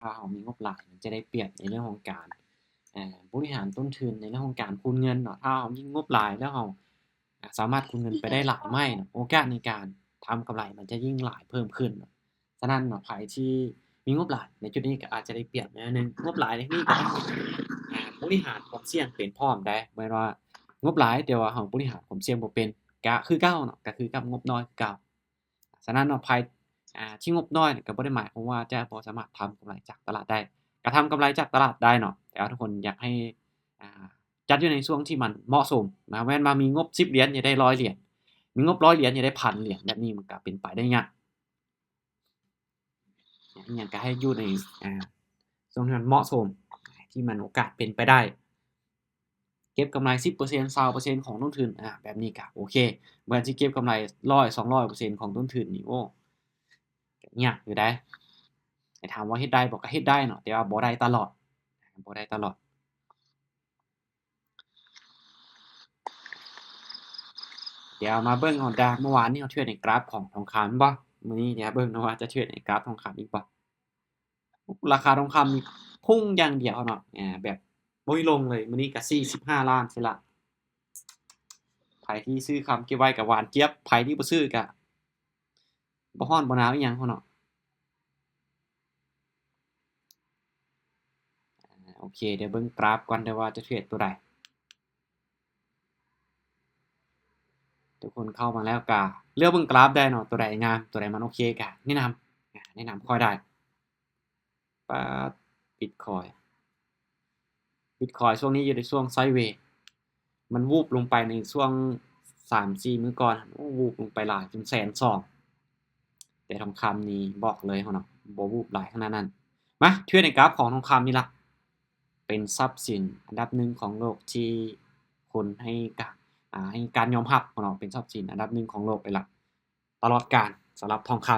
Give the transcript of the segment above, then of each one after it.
ຖ້າເຮົາມີງົບຫຼາຍ ມັນຈະໄດ້ປຽບໃນເລື່ອງຂອງການ ອາ ບໍລິຫານຕົ້ນທຶນ ໃນເລື່ອງຂອງການຄູນເງິນເນາະ. ຖ້າເຮົາຍິ່ງງົບຫຼາຍແລ້ວ ເຮົາ ອາ ສາມາດຄູນເງິນໄປໄດ້ຫຼາຍໄມ້ເນາະ, ໂອກາດໃນການທຳກຳໄລມັນຈະຍິ່ງຫຼາຍເພີ່ມຂຶ້ນເນາະ. ສະນັ້ນເນາະ ໃຜທີ່ມີງົບຫຼາຍໃນຈຸດນີ້ກໍອາດຈະໄດ້ປຽບໃນໜ້ອຍໜຶ່ງ. ງົບຫຼາຍໃນທີ່ນີ້ກໍຕ້ອງ ອາ ບໍລິຫານຄວາມສ່ຽງເປັນພ້ອມໄດ໋. ບໍ່ແມ່ນວ່າງົບຫຼາຍ ແຕ່ວ່າເຮົາບໍລິຫານຄວາມສ່ຽງບໍ່ເປັນ ກະຄືເກົ່າເນາະ, ກະຄືກັບງົບນ້ອຍຄືເກົ່າ. ສະນັ້ນເນາະ ໃຜ ອາ ທີ່ງົບນ້ອຍນີ້ ກໍບໍ່ໄດ້ໝາຍຄວາມວ່າຈະບໍ່ສາມາດທຳກຳໄລຈາກຕະຫຼາດໄດ້, ກໍທຳກຳໄລຈາກຕະຫຼາດໄດ້ເນາະ, ແຕ່ວ່າທຸກຄົນຢາກໃຫ້ ອາ ຈັດຢູ່ໃນຊ່ວງທີ່ມັນເໝາະສົມນະ. ແມ່ນວ່າມີງົບສິບຫຼຽນ ຢາກໄດ້ຮ້ອຍຫຼຽນ, ມີງົບຮ້ອຍຫຼຽນ ຢາກໄດ້ພັນຫຼຽນ, ແບບນີ້ມັນກໍເປັນໄປໄດ້ຍາກ. ອີ່ຫຍັງກໍໃຫ້ຢູ່ໃນ ອາ ຊ່ວງທີ່ມັນເໝາະສົມ ທີ່ມັນໂອກາດເປັນໄປໄດ້. ເກັບກຳໄລສິບເປີເຊັນ ຊາວເປີເຊັນຂອງຕົ້ນທຶນ ອາ ແບບນີ້ກໍໂອເຄ. ເມື່ອຊິເກັບກຳໄລຮ້ອຍ ສອງຮ້ອຍເປີເຊັນຂອງຕົ້ນທຶນນີ້ ໂອ້ ກໍຍາກຢູ່ໄດ໋. ແຕ່ຖາມວ່າເຮັດໄດ້ບໍ່? ກໍເຮັດໄດ້ເນາະ, ແຕ່ວ່າບໍ່ໄດ້ຕະຫຼອດ, ບໍ່ໄດ້ຕະຫຼອດ. ດຽວມາເບິ່ງເອົາດາ ເມື່ອວານນີ້ເຮົາເທຣດໃນກຣາຟຂອງທອງຄຳແມ່ນບໍ່? ມື້ນີ້ດຽວເບິ່ງເນາະວ່າຈະເທຣດໃນກຣາຟທອງຄຳອີກບໍ່? ລາຄາທອງຄຳນີ້ພຸ່ງຢ່າງດຽວເນາະ, ອາ ແບບບໍ່ມີລົງເລີຍ. ມື້ນີ້ກໍສີ່ສິບຫ້າລ້ານເສຍລະ. ໃຜທີ່ຊື້ຄຳເກັບໄວ້ກໍຫວານຈຽບ, ໃຜທີ່ບໍ່ຊື້ກໍບໍ່ຮ້ອນບໍ່ໜາວອີ່ຫຍັງເນາະ. ອາ ໂອເຄ, ດຽວເບິ່ງກຣາຟກ່ອນເດີວ່າຈະເທຣດຕົວໃດ. ທຸກຄົນເຂົ້າມາແລ້ວກະເລືອກເບິ່ງກຣາຟໄດ້ເນາະ, ຕົວໃດງາມ ຕົວໃດມັນໂອເຄກະແນະນຳ ແນະນຳຂ້ອຍໄດ້. ປາດ ບິດຄອຍ ບິດຄອຍຊ່ວງນີ້ຢູ່ໃນຊ່ວງໄຊເວ, ມັນວູບລົງໄປໃນຊ່ວງສາມສີ່ມື້ກ່ອນ, ໂອ້ ວູບລົງໄປຫຼາຍ ຈົນແສນສອງ. ແຕ່ທອງຄຳນີ້ບອກເລີຍເນາະ ບໍ່ວູບຫຼາຍຂະໜາດນັ້ນ. ມາເທຣດໃນກຣາຟຂອງທອງຄຳນີ້ລະ, ເປັນຊັບສິນອັນດັບໜຶ່ງຂອງໂລກທີ່ຄົນໃຫ້ການ ອາ ໃຫ້ການຍອມຮັບເນາະ, ເປັນຊັບສິນອັນດັບໜຶ່ງຂອງໂລກເລີຍລະ ຕະຫຼອດການສຳລັບທອງຄຳ.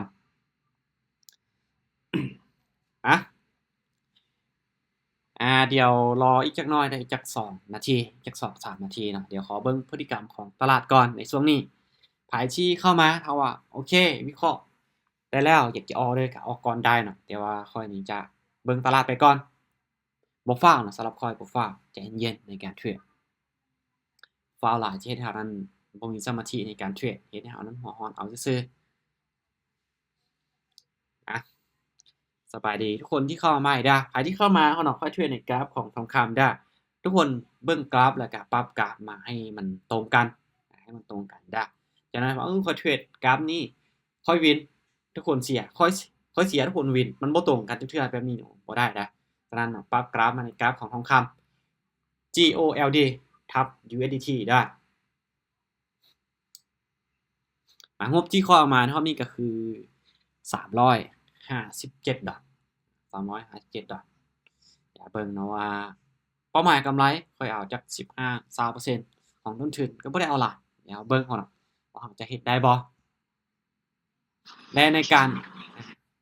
ອາ ອາ ດຽວລໍອີກຈັກໜ້ອຍເດີ, ອີກຈັກສອງນາທີ, ຈັກສອງສາມນາທີເນາະ. ດຽວຂໍເບິ່ງພຶດຕິກຳຂອງຕະຫຼາດກ່ອນໃນຊ່ວງນີ້. ໃຜທີ່ເຂົ້າມາ ຖ້າວ່າໂອເຄ ວິເຄາະໄດ້ແລ້ວ ຢາກຈະອອກເລີຍກໍອອກກ່ອນໄດ້ເນາະ, ແຕ່ວ່າຂ້ອຍນີ້ຈະເບິ່ງຕະຫຼາດໄປກ່ອນ. ບໍ່ຟ້າວນະ, ສຳລັບຂ້ອຍບໍ່ຟ້າວ, ໃຈເຢັນໆໃນການເທຣດ. ຟ້າວຫຼາຍຈະເຮັດໃຫ້ເຮົານັ້ນບໍ່ມີສະມາທິໃນການເທຣດ, ເຮັດໃຫ້ເຮົານັ້ນຫົວຮ້ອນເອົາຊື່ໆ. ອາ ສະບາຍດີທຸກຄົນທີ່ເຂົ້າມາໃໝ່ເດີ. ໃຜທີ່ເຂົ້າມາເນາະ, ຂ້ອຍເທຣດໃນກຣາຟຂອງທອງຄຳເດີ. ທຸກຄົນເບິ່ງກຣາຟ ແລ້ວກໍປັບກຣາຟມາໃຫ້ມັນຕົງກັນ, ໃຫ້ມັນຕົງກັນເດີ. ຈາກນັ້ນວ່າ ເອີ ຂ້ອຍເທຣດກຣາຟນີ້ ຂ້ອຍວິນ ທຸກຄົນເສຍ, ຂ້ອຍ ຂ້ອຍເສຍ ທຸກຄົນວິນ, ມັນບໍ່ຕົງກັນຈັກເທື່ອ. ແບບນີ້ບໍ່ໄດ້ນະ. ສະນັ້ນ ປັບກຣາຟມາໃນກຣາຟຂອງທອງຄຳ ຈີ ໂອ ແອລ ດີ ທັບ ຢູ ເອສ ດີ ທີ ໄດ້. ອາ ງົບທີ່ຂ້ອຍເອົາມາຮອບນີ້ກໍຄືສາມຮ້ອຍຫ້າສິບເຈັດດອນ, ສາມຮ້ອຍຫ້າສິບເຈັດດອນ. ດຽວເບິ່ງເນາະວ່າເປົ້າໝາຍກຳໄລ ຂ້ອຍເອົາຈັກສິບຫ້າ ຊາວເປີເຊັນຂອງຕົ້ນທຶນ, ກໍບໍ່ໄດ້ເອົາຫຼາຍ. ດຽວເບິ່ງເນາະວ່າເຮົາຈະເຮັດໄດ້ບໍ່. ແລະໃນການ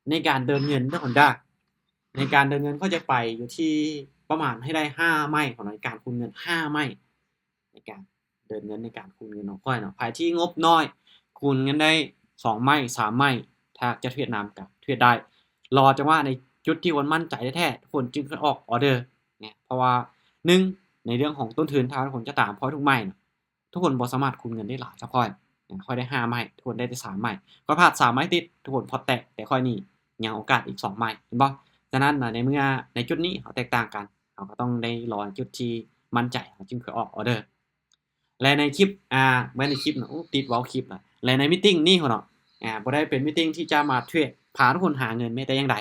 ໃນການເດີນເງິນເດີ ໃນການເດີນເງິນຂ້ອຍຈະໄປຢູ່ທີ່ປະມານໃຫ້ໄດ້ຫ້າໄມ້ເນາະ, ໃນການຄູນເງິນຫ້າໄມ້ ໃນການເດີນເງິນ ໃນການຄູນເງິນຂອງຂ້ອຍເນາະ. ໃຜທີ່ງົບນ້ອຍ ຄູນເງິນໄດ້ສອງໄມ້ ສາມໄມ້ ຖ້າຈະເທຣດນຳກໍເທຣດໄດ້. ລໍຈັງຫວະໃນຈຸດທີ່ຄົນໝັ້ນໃຈແທ້ໆ ຄົນຈຶ່ງຄ່ອຍອອກອອເດີນະ. ເພາະວ່າໜຶ່ງ ໃນເລື່ອງຂອງຕົ້ນທຶນ ຖ້າຄົນຈະຕາມຂ້ອຍທຸກໄມ້ນະ ທຸກຄົນບໍ່ສາມາດຄູນເງິນໄດ້ຫຼາຍເທົ່າຂ້ອຍ. ຂ້ອຍໄດ້ຫ້າໄມ້ ທຸກຄົນໄດ້ແຕ່ສາມໄມ້. ຂ້ອຍພາດສາມໄມ້ຕິດ ທຸກຄົນພອດແຕກ, ແຕ່ຂ້ອຍນີ້ຍັງໂອກາດອີກສອງໄມ້, ເຫັນບໍ່? ສະນັ້ນນະ ໃນເມື່ອໃນຈຸດນີ້ເຮົາແຕກຕ່າງກັນ, ເຮົາກໍຕ້ອງໄດ້ລໍໃນຈຸດທີ່ໝັ້ນໃຈ ເຮົາຈຶ່ງຄ່ອຍອອກອອເດີ. ແລະໃນຄລິບ ອາ ແມ່ນໃນຄລິບນະ, ໂອ້ ຕິດເວົ້າຄລິບລະ. ແລະໃນມີຕິງນີ້ເນາະ, ອາ ບໍ່ໄດ້ເປັນມີຕິງທີ່ຈະມາເທຣດ ພາທຸກຄົນຫາເງິນແມ້ແຕ່ຢ່າງໃດ.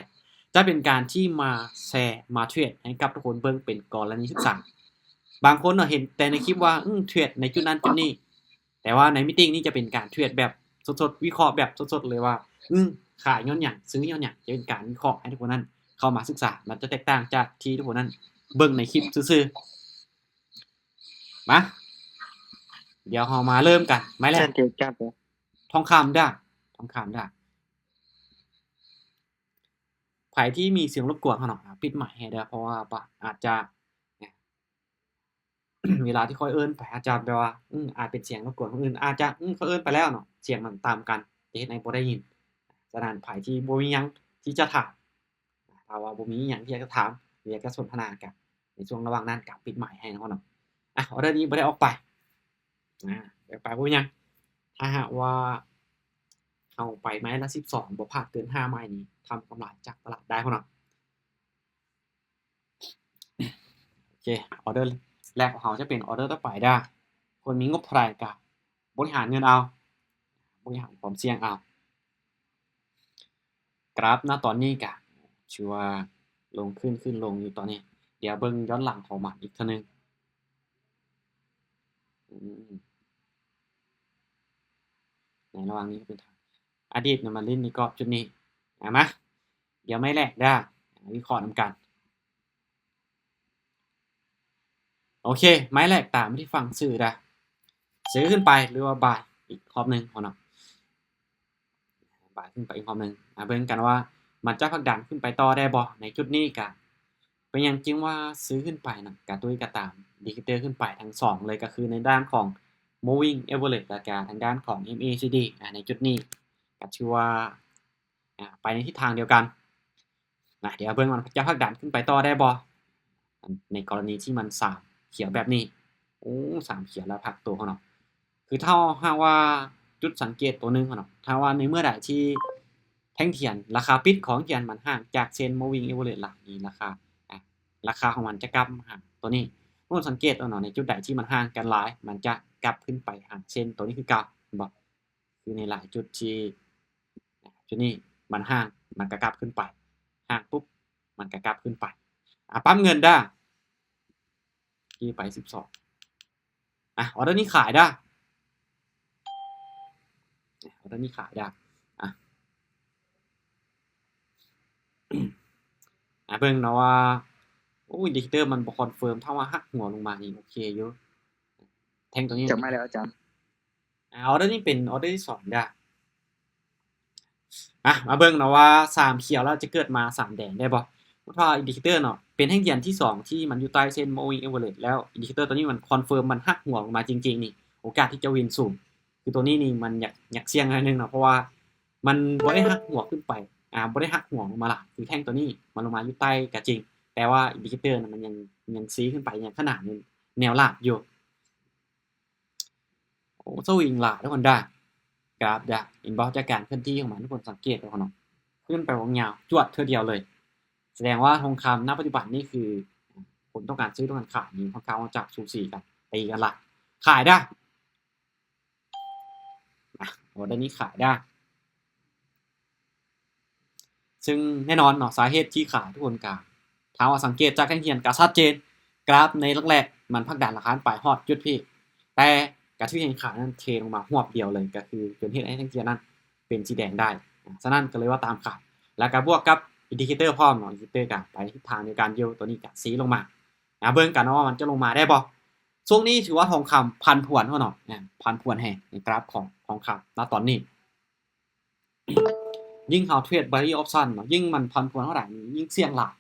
ຈະເປັນການທີ່ມາແຊ ມາເທຣດໃຫ້ກັບທຸກຄົນເບິ່ງເປັນກໍລະນີສຶກສາ. ບາງຄົນເນາະ ເຫັນແຕ່ໃນຄລິບວ່າ ອື ເທຣດໃນຈຸດນັ້ນຈຸດນີ້, ແຕ່ວ່າໃນມີຕິງນີ້ຈະເປັນການເທຣດແບບສົດໆ ວິເຄາະແບບສົດໆເລີຍວ່າ ອື ຂາຍຍ້ອນຫຍັງ ຊື້ຍ້ອນຫຍັງ, ຈະເປັນການວິເຄາະໃຫ້ທຸກຄົນນັ້ນເຂົ້າມາສຶກສາ. ມັນຈະແຕກຕ່າງຈາກທີ່ທຸກຄົນນັ້ນເບິ່ງໃນຄລິບຊື່ໆ. ມາ ດຽວເຮົາມາເລີ່ມກັນ. ໄມ້ແລກ ທອງຄຳເດີ ທອງຄຳເດີ. ໃຜທີ່ມີສຽງລົບກວນເຮົາເນາະ ປິດໄມໃຫ້ເດີ ເພາະວ່າອາດຈະ ເວລາທີ່ຂ້ອຍເອີ້ນໄປ ອາດຈະແບບວ່າ ອື ອາດເປັນສຽງລົບກວນຄົນອື່ນ, ອາດຈະ ອື ຂ້ອຍເອີ້ນໄປແລ້ວເນາະ ສຽງມັນຕ່ຳກັນ ຈະເຮັດໃຫ້ບໍ່ໄດ້ຍິນ. ສະນັ້ນໃຜທີ່ບໍ່ມີຫຍັງທີ່ຈະຖາມ ຖ້າວ່າບໍ່ມີຫຍັງທີ່ຢາກຈະຖາມ ຫຼື ຢາກຈະສົນທະນາ ກະໃນຊ່ວງລະຫວ່າງນັ້ນກະປິດໄມໃຫ້ເນາະ ເນາະ. ອ່ະ ອໍເດີນີ້ບໍ່ໄດ້ອອກໄປ ອ່າ ໄປ ໄປ ບໍ່ເປັນຫຍັງ. ຖ້າຫາກວ່າເຮົາໄປໄມ້ລະສິບສອງ ບໍ່ພາດເກີນຫ້າໄມ້ນີ້ ທຳກຳໄລຈາກຕະຫຼາດໄດ້ເນາະ. ໂອເຄ ອໍເດີແລກຂອງເຮົາຈະເປັນອໍເດີຕໍ່ໄປເດີ້. ຄົນມີງົບເທົ່າໃດກະບໍລິຫານເງິນເອົາ ບໍລິຫານຄວາມສ່ຽງເອົາ. ກຣາຟນະຕອນນີ້ກະຖືວ່າລົງຂຶ້ນ ຂຶ້ນລົງຢູ່ຕອນນີ້. ດຽວເບິ່ງຍ້ອນຫຼັງຂອງມັນອີກເທື່ອໜຶ່ງ. ອືມ ໃນລະຫວ່າງນີ້ເປັນທາງ ອະດີດນະມາຫຼິ້ນໃນກອບຈຸດນີ້. ອາ ມາ ດຽວໄມ້ແລກເດີ້ ວິເຄາະນຳກັນ. ໂອເຄ ໄມ້ແລກຕາມທີ່ຟັງຊື່ເດີ້ ຊື້ຂຶ້ນໄປ ຫຼືວ່າບາຍອີກຮອບໜຶ່ງເນາະ. ບາຍຂຶ້ນໄປອີກຮອບໜຶ່ງ. ມາເບິ່ງກັນວ່າມັນຈະຜັກດັນຂຶ້ນໄປຕໍ່ໄດ້ບໍ່. ໃນຈຸດນີ້ກະເປັນຫຍັງຈຶ່ງວ່າຊື້ຂຶ້ນໄປນະ ກະໂດຍກະຕາມ ອິນດິເຄເຕີຂຶ້ນໄປທັງສອງເລີຍ ກະຄືໃນດ້ານຂອງ moving average ແລ້ວກະທາງດ້ານຂອງ ເອັມເອຊີດີ ອາ ໃນຈຸດນີ້ກະຖືວ່າ ອາ ໄປໃນທິດທາງດຽວກັນ. ນະ ດຽວເບິ່ງວ່າມັນຈະຜັກດັນຂຶ້ນໄປຕໍ່ໄດ້ບໍ່ ໃນກໍລະນີທີ່ມັນສາມຂຽວແບບນີ້. ໂອ້ ສາມຂຽວແລ້ວພັກໂຕເນາະ. ຄືຖ້າຫາກວ່າຈຸດສັງເກດໂຕໜຶ່ງເນາະ ຖ້າວ່າໃນເມື່ອໃດທີ່ແທ່ງທຽນ ລາຄາປິດຂອງແທ່ງທຽນມັນຫ່າງຈາກເສັ້ນ moving average ຫຼາຍນີ້ ລາຄາ ອາ ລາຄາຂອງມັນຈະກັບມາຫາໂຕນີ້. ທຸກຄົນສັງເກດເນາະ ໃນຈຸດໃດທີ່ມັນຫ່າງກັນຫຼາຍ ມັນຈະກັບຂຶ້ນໄປຫາເສັ້ນໂຕນີ້ຄືເກົ່າ ເຫັນບໍ່? ຄືໃນຫຼາຍຈຸດທີ່ ຈຸດນີ້ມັນຫ່າງ ມັນກະກັບຂຶ້ນໄປ ຫ່າງປຸບ ມັນກະກັບຂຶ້ນໄປ. ອາ ປ້ຳເງິນເດີ້ ກີ້ໄປສິບສອງ. ອາ ອໍເດີນີ້ຂາຍເດີ້ ອໍເດີນີ້ຂາຍເດີ້. ອາ ອາ ເບິ່ງເນາະວ່າ ໂອ້ ອິນດິເຄເຕີມັນບໍ່ຄອນເຟີມ ຖ້າວ່າຫັກຫົວລົງມານີ້ໂອເຄຢູ່. ແທ່ງໂຕນີ້ ຈັກໄມ້ແລ້ວອາຈານ? ອາ ອໍເດີນີ້ເປັນອໍເດີທີສອງເດີ້. ອາ ມາເບິ່ງເນາະວ່າສາມຂຽວແລ້ວຈະເກີດມາສາມແດງໄດ້ບໍ່? ເພາະວ່າອິນດິເຄເຕີເນາະ ເປັນແທ່ງທຽນທີສອງທີ່ມັນຢູ່ໃຕ້ເສັ້ນ moving average ແລ້ວ ອິນດິເຄເຕີໂຕນີ້ມັນຄອນເຟີມ ມັນຫັກຫົວລົງມາຈິງໆ ນີ້ ໂອກາດທີ່ຈະວິນສູງ. ຄືໂຕນີ້ນີ້ມັນຢາກ ຢາກສ່ຽງໜ້ອຍໜຶ່ງເນາະ ເພາະວ່າມັນບໍ່ໄດ້ຫັກຫົວຂຶ້ນໄປ ອາ ບໍ່ໄດ້ຫັກຫົວລົງມາຫຼາຍ ຄືແທ່ງໂຕນີ້ມັນລົງມາຢູ່ໃຕ້ກະຈິງ ແຕ່ວ່າອິນດິເຄເຕີນະ ມັນຍັງ ຍັງຊີ້ຂຶ້ນໄປ ຍັງຂະໜານແນວລາບຢູ່. ໂອ້ ສະວິງຫຼາຍທຸກຄົນເດີ້ ກຣາຟເດີ້ ເຫັນບໍ່? ຈາກການເຄື່ອນທີ່ຂອງມັນ ທຸກຄົນສັງເກດເບິ່ງເນາະ ຂຶ້ນໄປວງຍາວຈວດເທື່ອດຽວເລີຍ. ສະແດງວ່າທອງຄຳ ນະ ປັດຈຸບັນນີ້ຄື ຄົນຕ້ອງການຊື້ ຕ້ອງການຂາຍນີ້ ຄ່ອນຂ້າງຈະສູສີກັນ ຕີກັນຫຼາຍ. ຂາຍເດີ້ ອາ ອໍເດີນີ້ຂາຍເດີ້. ຊຶ່ງແນ່ນອນເນາະ ສາເຫດທີ່ຂາຍ ທຸກຄົນກະ ຖ້າວ່າສັງເກດຈາກແທ່ງທຽນກະຊັດເຈນ ກຣາຟໃນຫຼັກແລກມັນຜັກດັນລາຄາໄປຮອດຈຸດພີກ ແຕ່ກະຖືກແຮງຂາຍນັ້ນເທລົງມາຮວບດຽວເລີຍ ກະຄືຈົນເຮັດໃຫ້ແທ່ງທຽນນັ້ນເປັນສີແດງໄດ້. ສະນັ້ນກະເລີຍວ່າຕາມຂາຍ ແລ້ວກະບວກກັບອິນດິເຄເຕີພ້ອມເນາະ ອິນດິເຄເຕີກະໄປທິດທາງດຽວກັນຢູ່ ໂຕນີ້ກະຊີ້ລົງມາ. ອາ ເບິ່ງກັນເນາະວ່າມັນຈະລົງມາໄດ້ບໍ່? ຊ່ວງນີ້ຖືວ່າທອງຄຳຜັນຜວນເນາະ ອາ ຜັນຜວນແຮງໃນກຣາຟຂອງທອງຄຳນະຕອນນີ້. ຍິ່ງເຮົາເທຣດ binary option ເນາະ ຍິ່ງມັນຜັນຜວນເທົ່າໃດນີ້ຍິ່ງສ່ຽງຫຼາຍ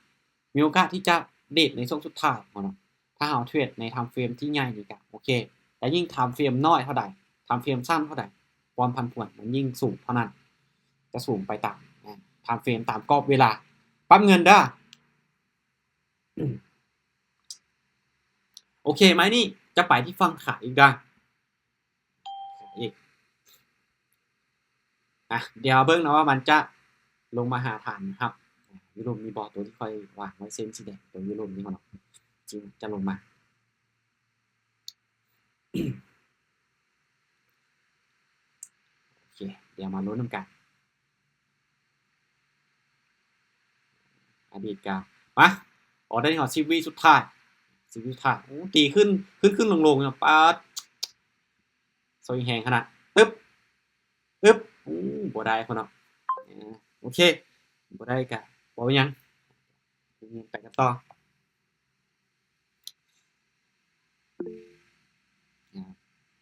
ມີໂອກາດທີ່ຈະດີດໃນຊ່ວງສຸດທ້າຍເນາະ. ຖ້າເຮົາເທຣດໃນ time frame ທີ່ໃຫຍ່ນີ້ກະໂອເຄ ແຕ່ຍິ່ງ time frame ນ້ອຍເທົ່າໃດ time frame ສັ້ນເທົ່າໃດ ຄວາມຜັນຜວນມັນຍິ່ງສູງເທົ່ານັ້ນ ຈະສູງໄປຕາມ time frame ຕາມກອບເວລາ. ປ້ຳເງິນເດີ້. ໂອເຄ ໄມ້ນີ້ຈະໄປທີ່ຝັ່ງຂາຍອີກເດີ້ ຂາຍອີກ. ອາ ດຽວເບິ່ງເນາະວ່າມັນຈະລົງມາຫາຖານຮັບຢູ່ລຸ່ມນີ້ບໍ່ ໂຕທີ່ຂ້ອຍວາງໄວ້ເສັ້ນສີແດງ ໂຕຢູ່ລຸ່ມນີ້ເນາະ ຈະລົງມາ. ໂອເຄ ດຽວມາລຸ້ນນຳກັນ. ອະດີດການ ມາ ອໍເດີນີ້ເຮົາ ສິບວິສຸດທ້າຍ ສິບວິສຸດທ້າຍ. ໂອ້ ຕີຂຶ້ນ ຂຶ້ນໆລົງໆເນາະ ປາດ ສະວິງແຮງຂະໜາດ. ປຶບ ປຶບ ໂອ້ ບໍ່ໄດ້ພຸ້ນເນາະ. ເອີ ໂອເຄ ບໍ່ໄດ້ກະບໍ່ເປັນຫຍັງ ໄປກັນຕໍ່.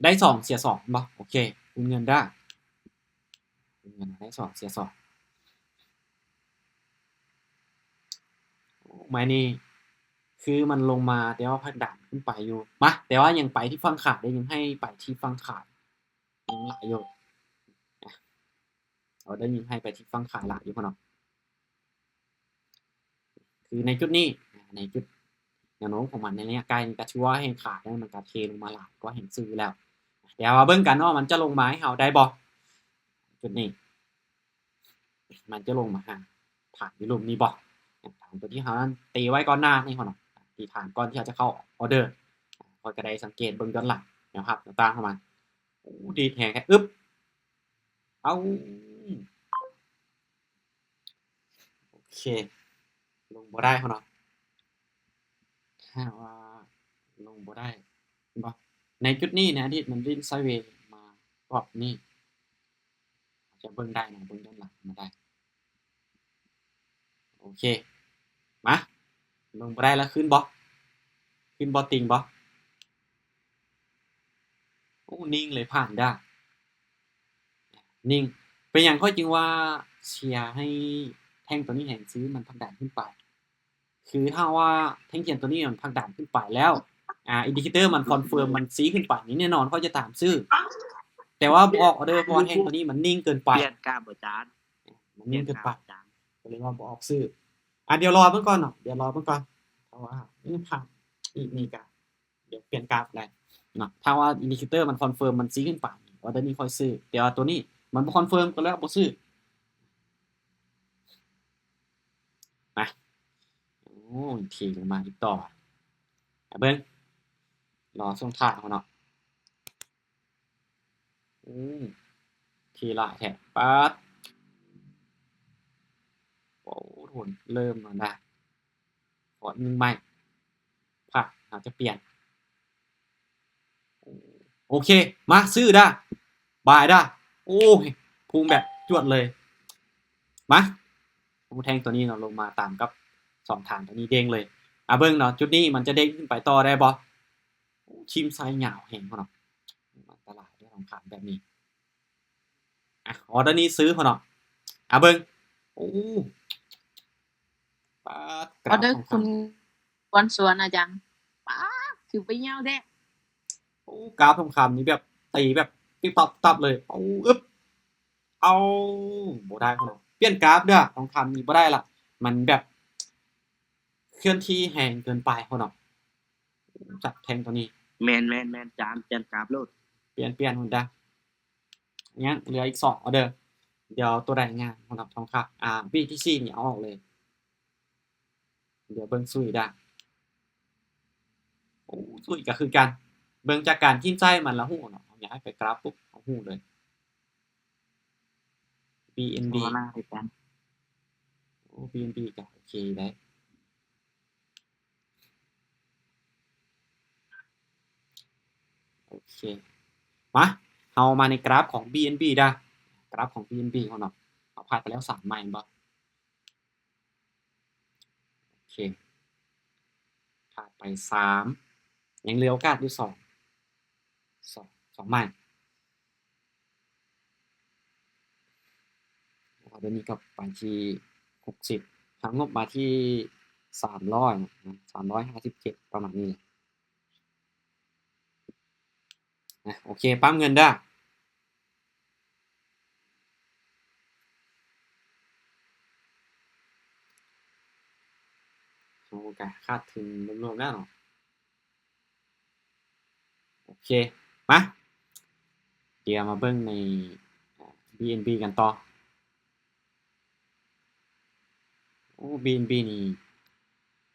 ໄດ້ສອງເສຍສອງເຫັນບໍ່? ໂອເຄ ຄູນເງິນເດີ້ ຄູນເງິນ ໄດ້ສອງເສຍສອງ. ໄມ້ນີ້ຄືມັນລົງມາ ແຕ່ວ່າພັກດັນຂຶ້ນໄປຢູ່ ມາ ແຕ່ວ່າຍັງໄປທີ່ຝັ່ງຂາຍເດ້ ຍັງໃຫ້ໄປທີ່ຝັ່ງຂາຍ ຍັງຫຼາຍຢູ່ ອາ ເອົາ ໄດ້ຍິງໃຫ້ໄປທີ່ຝັ່ງຂາຍຫຼາຍຢູ່ພຸ້ນເນາະ. ຄືໃນຈຸດນີ້ ໃນຈຸດແນວໂນ້ມຂອງມັນໃນໄລຍະໃກ້ນີ້ກໍຖືວ່າແຮງຂາຍ ແລ້ວມັນກໍເທລົງມາຫຼາຍກວ່າແຮງຊື້ແລ້ວ. ດຽວມາເບິ່ງກັນເນາະ ມັນຈະລົງມາໃຫ້ເຮົາໄດ້ບໍ່ ຈຸດນີ້. ມັນຈະລົງມາຫາຖານຢູ່ລຸ່ມນີ້ບໍ່ ຖານຕົວທີ່ເຮົານັ້ນຕີໄວ້ກ່ອນໜ້ານີ້ເນາະ ທີ່ຖານກ່ອນທີ່ເຮົາຈະເຂົ້າອອເດີ. ຂ້ອຍກໍໄດ້ສັງເກດເບິ່ງຍ້ອນຫຼັງ ແນວຮັບແນວຕ້ານຂອງມັນ. ໂອ້ ດີດແຮງແທ້ ອຶບ ເອົາ ໂອເຄ ລົງບໍ່ໄດ້ເນາະ ຖ້າວ່າລົງບໍ່ໄດ້ ເຫັນບໍ່ ໃນຈຸດນີ້ໃນອະດີດມັນຫຼິ້ນໄຊເວມາຮອບນີ້ ຈະເບິ່ງໄດ້ນະ ເບິ່ງຍ້ອນຫຼັງມາໄດ້. ໂອເຄ ມາ ລົງບໍ່ໄດ້ລະ ຂຶ້ນບໍ່ ຂຶ້ນບໍ່ ຕິ່ງບໍ່? ໂອ້ ນິ່ງເລີຍ ຜ່ານດາ ນິ່ງ. ເປັນຫຍັງຂ້ອຍຈຶ່ງວ່າເຊຍໃຫ້ແທ່ງຕົວນີ້ແຮງຊື້ ມັນຜັກດັນຂຶ້ນໄປ? ຄືຖ້າວ່າແທ່ງທຽນຕົວນີ້ມັນຜັກດັນຂຶ້ນໄປແລ້ວ ອາ ອິນດິເຄເຕີມັນຄອນເຟີມ ມັນຊີ້ຂຶ້ນໄປນີ້ ແນ່ນອນຂ້ອຍຈະຕາມຊື້ ແຕ່ວ່າບໍ່ອອກອອເດີ ເພາະວ່າແທ່ງຕົວນີ້ມັນນິ່ງເກີນໄປ ປ່ຽນກາບບໍ່ຈານ ມັນນິ່ງເກີນໄປ ປ່ຽນກາບຈານ ກໍເລີຍວ່າບໍ່ອອກຊື້. ອາ ດຽວລໍເບິ່ງກ່ອນເນາະ ດຽວລໍເບິ່ງກ່ອນ ເພາະວ່າ ເອີ ຜ່ານອີກນີ້ກະ ດຽວປ່ຽນກາບໄດ້ເນາະ ຖ້າວ່າອິນດິເຄເຕີມັນຄອນເຟີມ ມັນຊີ້ຂຶ້ນໄປ ອອເດີນີ້ຂ້ອຍຊື້ ແຕ່ວ່າຕົວນີ້ມັນບໍ່ຄອນເຟີມ ກໍເລີຍບໍ່ຊື້. ມາ ໂອ້ ເທລົງມາອີກຕໍ່ ມາເບິ່ງ ລໍຊ່ວງທ້າຍເຮົາເນາະ. ໂອ້ ເທຫຼາຍແທ້ ປາດ ໂອ້ ໂດນ ເລີ່ມແລ້ວນະ ຂໍໜຶ່ງໄມ້ ພາກ ເຮົາຈະປ່ຽນ. ໂອເຄ ມາ ຊື້ດາ ບາຍດາ. ໂອ້ຍ ພຸ່ງແບບຈວດເລີຍ. ມາ ໂອ້ ແທ່ງຕົວນີ້ເນາະ ລົງມາຕາມກັບສອງຖານຕົວນີ້ເດ້ງເລີຍ. ອາ ເບິ່ງເນາະ ຈຸດນີ້ມັນຈະເດ້ງຂຶ້ນໄປຕໍ່ໄດ້ບໍ່? ໂອ້ ຖິ້ມໃສ່ຍາວແຮງເນາະ ອັນຕະລາຍເດ້ ທອງຄຳແບບນີ້. ອາ ອອເດີນີ້ຊື້ເນາະ ອາ ເບິ່ງ ໂອ້ ປາດ ກຣາຟ ອອເດີ ຂອງ ຄຸນ ຄວນຊວນອາຈານ ປາດ ຄືໄປຍາວແທ້. ໂອ້ ກຣາຟທອງຄຳນີ້ແບບຕີແບບປິບປັບປັບເລີຍ. ໂອ້ ອຶບ ເອົາ ບໍ່ໄດ້ເນາະ ປ່ຽນກຣາຟເດີ້ ທອງຄຳນີ້ບໍ່ໄດ້ລະ ມັນແບບເຄື່ອນທີ່ແຮງເກີນໄປເນາະ ຈັບແທ່ງຕົວນີ້. ແມ່ນໆໆ ຈານ ປ່ຽນກຣາຟໂລດ ປ່ຽນ ປ່ຽນພຸ້ນດາ. ຍັງເຫຼືອອີກສອງອອເດີ ດຽວຕົວໃດງາມສຳລັບທອງຄຳ ອາ ບີທີຊີ ນີ້ເອົາອອກເລີຍ. ດຽວເບິ່ງຊຸຍດາ ໂອ້ ຊຸຍກໍຄືກັນ ເບິ່ງຈາກການຖິ້ມໃສ່ມັນລະຮູ້ເນາະ ເຮົາຢາກໃຫ້ໄປກຣາຟປຸບ ເຮົາຮູ້ເລີຍ. ບີເອັນບີ ໂອ້ ບີເອັນບີ ກໍໂອເຄໄດ໋. ໂອເຄ ມາ ເຮົາມາໃນກຣາຟຂອງ ບີເອັນບີ ດາ ກຣາຟຂອງ ບີເອັນບີ ເຮົາເນາະ ເຮົາພາດໄປແລ້ວສາມໄມ້ແມ່ນບໍ່? ໂອເຄ ພາດໄປສາມ ຍັງເຫຼືອໂອກາດຢູ່ສອງ ສອງ ສອງໄມ້. ເອົາຕົວນີ້ກໍໄປທີ່ຫົກສິບ ຫາງົບມາທີ່ສາມຮ້ອຍ ສາມຮ້ອຍຫ້າສິບເຈັດ ປະມານນີ້ແຫຼະ. ອາ ໂອເຄ ປ້ຳເງິນເດີ້ ເຮົາກໍຂາດທຶນລວມໆແລ້ວເນາະ. ໂອເຄ ມາ ດຽວມາເບິ່ງໃນ ອາ ບີເອັນບີ ກັນຕໍ່. ໂອ້ ບີເອັນບີ ນີ້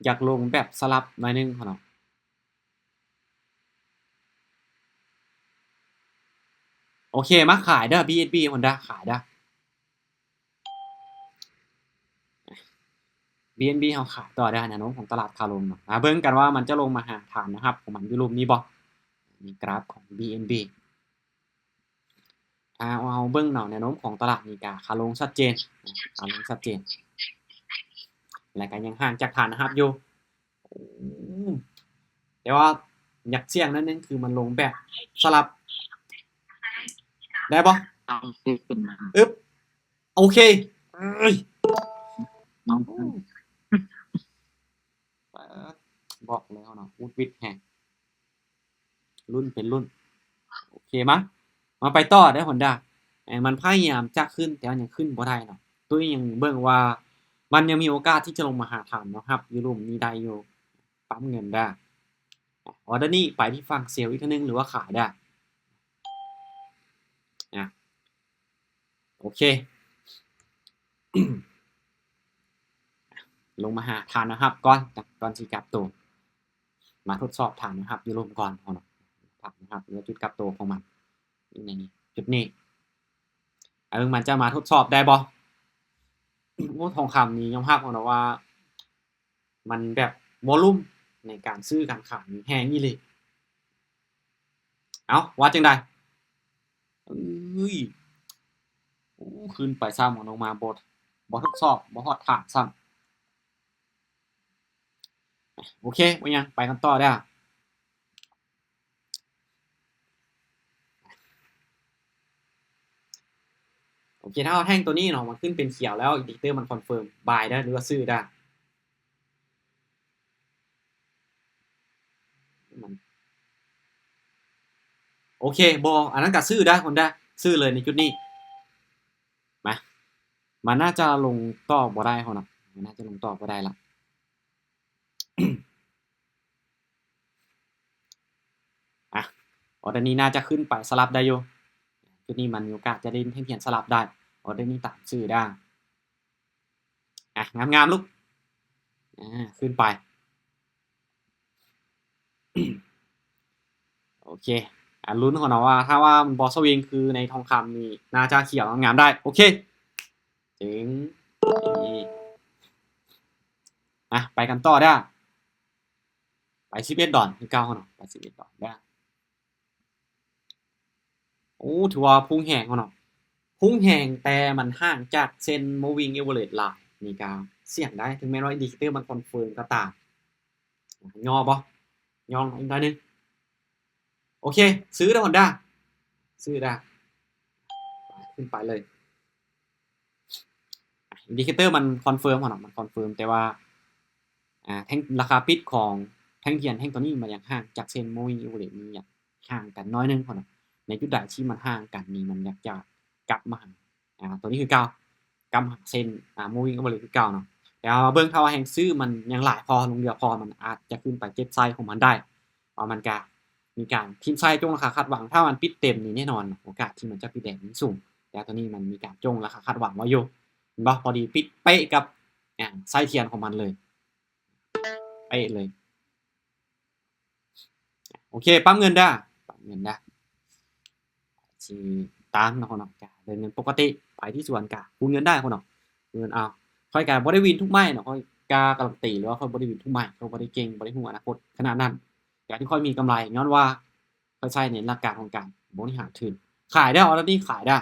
ຢາກລົງແບບສະຫຼັບໜ້ອຍໜຶ່ງເນາະ. ໂອເຄ ມາຂາຍເດີ້ ບີເອັນບີ ພຸ້ນດາ ຂາຍເດີ້. ບີເອັນບີ ເຮົາຂາຍຕໍ່ເດີ້ ແນວໂນ້ມຂອງຕະຫຼາດຂາລົງເນາະ. ມາເບິ່ງກັນວ່າມັນຈະລົງມາຫາຖານແນວຮັບຂອງມັນຢູ່ລຸ່ມນີ້ບໍ່? ນີ້ກຣາຟຂອງ ບີເອັນບີ ຖ້າເຮົາເບິ່ງເນາະ ແນວໂນ້ມຂອງຕະຫຼາດນີ້ກະຂາລົງຊັດເຈນ ຂາລົງຊັດເຈນ ແລະກະຍັງຫ່າງຈາກຖານແນວຮັບຢູ່. ໂອ້ ແຕ່ວ່າຢາກສ່ຽງໜ້ອຍໜຶ່ງ ຄືມັນລົງແບບສະຫຼັບ ໄດ້ບໍ່? ເອົາຄືຂຶ້ນມາ ອຶບ ໂອເຄ ເອີຍ ເອົາ ບອກແລ້ວເນາະ ຫວຸດຫວິດແຮງ ລຸ້ນເປັນລຸ້ນ. ໂອເຄ ມາ ມາໄປຕໍ່ເດີ້ ຮອນດ້າ. ເອີ ມັນພະຍາຍາມຈະຂຶ້ນ ແຕ່ວ່າຍັງຂຶ້ນບໍ່ໄດ້ເນາະ. ຕຸ້ຍຍັງເບິ່ງວ່າ ມັນຍັງມີໂອກາດທີ່ຈະລົງມາຫາຖານແນວຮັບຢູ່ລຸ່ມນີ້ໄດ້ຢູ່. ປ້ຳເງິນເດີ້. ອາ ອໍເດີນີ້ໄປທີ່ຝັ່ງເຊວອີກເທື່ອໜຶ່ງ ຫຼືວ່າຂາຍເດີ້. ອາ ໂອເຄ ລົງມາຫາຖານແນວຮັບກ່ອນ ກ່ອນຊິກັບໂຕ. ມາທົດສອບຖານແນວຮັບຢູ່ລຸ່ມກ່ອນເນາະ. ຖານແນວຮັບ ຫຼືວ່າຈຸດກັບໂຕຂອງມັນ ໃນຈຸດນີ້. ເບິ່ງມັນຈະມາທົດສອບໄດ້ບໍ່? ໂອ້ ທອງຄຳນີ້ຍອມຮັບເນາະວ່າ ມັນແບບວອລຸ່ມໃນການຊື້ການຂາຍນີ້ແຮງອີ່ຫຼີ. ເອົ້າ ວ່າຈັ່ງໃດ? ເອີຍ ໂອ້ ຂຶ້ນໄປຊ້ຳ ລົງມາບໍ່ ບໍ່ທົດສອບ ບໍ່ຮອດຖານຊ້ຳ. ໂອເຄ ບໍ່ຫຍັງ ໄປກັນຕໍ່ເດີ້. ໂອເຄ ຖ້າເຮົາແທ່ງຕົວນີ້ເນາະ ມັນຂຶ້ນເປັນຂຽວແລ້ວ ອິນດິເຄເຕີມັນຄອນເຟີມບາຍເດີ້ ຫຼືວ່າຊື້ເດີ້. ມັນ ໂອເຄ ບໍ່ ອັນນັ້ນກະຊື້ເດີ້ ຄົນເດີ້ ຊື້ເລີຍໃນຈຸດນີ້. ມາ ມັນໜ້າຈະລົງຕໍ່ບໍ່ໄດ້ເນາະ ມັນໜ້າຈະລົງຕໍ່ບໍ່ໄດ້ລະ. ອາ ອໍເດີນີ້ໜ້າຈະຂຶ້ນໄປສະຫຼັບໄດ້ຢູ່. ຈຸດນີ້ມັນມີໂອກາດຈະຫຼິ້ນແທ່ງທຽນສະຫຼັບໄດ້. ອໍເດີນີ້ຕາມຊື້ເດີ້. ອາ ງາມໆ ລູກ ອາ ຂຶ້ນໄປ. ໂອເຄ ອາ ລຸ້ນເນາະວ່າ ຖ້າວ່າມັນບໍ່ສະວິງຄືໃນທອງຄຳນີ້ ໜ້າຈະຂຽວງາມໄດ້. ໂອເຄ ເຈັງ ນີ້ ອາ ໄປກັນຕໍ່ເດີ້. ໄປສິບເອັດດອນຄືເກົ່າເນາະ ໄປສິບເອັດດອນເດີ້. ໂອ້ ຖືວ່າພຸ່ງແຮງເນາະ ພຸ່ງແຮງ ແຕ່ມັນຫ່າງຈາກເສັ້ນ moving average ຫຼາຍ. ນີ້ກະສ່ຽງໄດ້ ເຖິງແມ່ນວ່າອິນດິເຄເຕີມັນຄອນເຟີມກໍຕາມ. ຍໍບໍ່? ຍໍອີກໜ້ອຍໜຶ່ງ. ໂອເຄ ຊື້ເດີ້ ຮອນດ້າ ຊື້ເດີ້ ຂຶ້ນໄປເລີຍ. ອາ ອິນດິເຄເຕີມັນຄອນເຟີມເນາະ ມັນຄອນເຟີມ ແຕ່ວ່າ ອາ ແທ່ງ ລາຄາປິດຂອງແທ່ງທຽນແທ່ງຕົວນີ້ ມັນຍັງຫ່າງຈາກເສັ້ນ moving average ນີ້ ຍັງຫ່າງກັນໜ້ອຍໜຶ່ງເນາະ. ໃນຈຸດໃດທີ່ມັນຫ່າງກັນນີ້ ມັນຢາກຈະກັບມາຫາ ອາ ຕົວນີ້ຄືເກົ່າ ກັບມາຫາເສັ້ນ ອາ moving average ຄືເກົ່າເນາະ. ແຕ່ວ່າເບິ່ງ ຖ້າວ່າແຮງຊື້ມັນຍັງຫຼາຍພໍ ລົງເຫຼືອພໍ ມັນອາດຈະຂຶ້ນໄປເກັບໄຊຂອງມັນໄດ້. ເພາະມັນກະມີການຖິ້ມໄຊຈົງລາຄາຄາດຫວັງ ຖ້າມັນປິດເຕັມນີ້ແນ່ນອນ ໂອກາດທີ່ມັນຈະປິດແດງມີສູງ. ແຕ່ຕົວນີ້ມັນມີການຈົງລາຄາຄາດຫວັງໄວ້ຢູ່ ເຫັນບໍ່? ພໍດີປິດເປະກັບ ອາ ໄຊທຽນຂອງມັນເລີຍ ເປະເລີຍ. ໂອເຄ ປ້ຳເງິນເດີ້ ປ້ຳເງິນເດີ້. ຊິຕາມເນາະ ເນາະ ກະໄດ້ເງິນປົກກະຕິ ໄປທີ່ສວນກະຄູນເງິນໄດ້ເນາະ ຄູນເງິນເອົາ. ຂ້ອຍກະບໍ່ໄດ້ວິນທຸກໄມ້ເນາະ ຂ້ອຍກະກາລັນຕີເລີຍວ່າຂ້ອຍບໍ່ໄດ້ວິນທຸກໄມ້ ຂ້ອຍບໍ່ໄດ້ເກັ່ງ ບໍ່ໄດ້ຮູ້ອະນາຄົດຂະໜາດນັ້ນ. ການທີ່ຂ້ອຍມີກຳໄລຍ້ອນວ່າຂ້ອຍໃຊ້ໃນຫຼັກການຂອງການບໍລິຫານທຶນ. ຂາຍເດີ້ ອໍເດີນີ້ຂາຍເດີ້.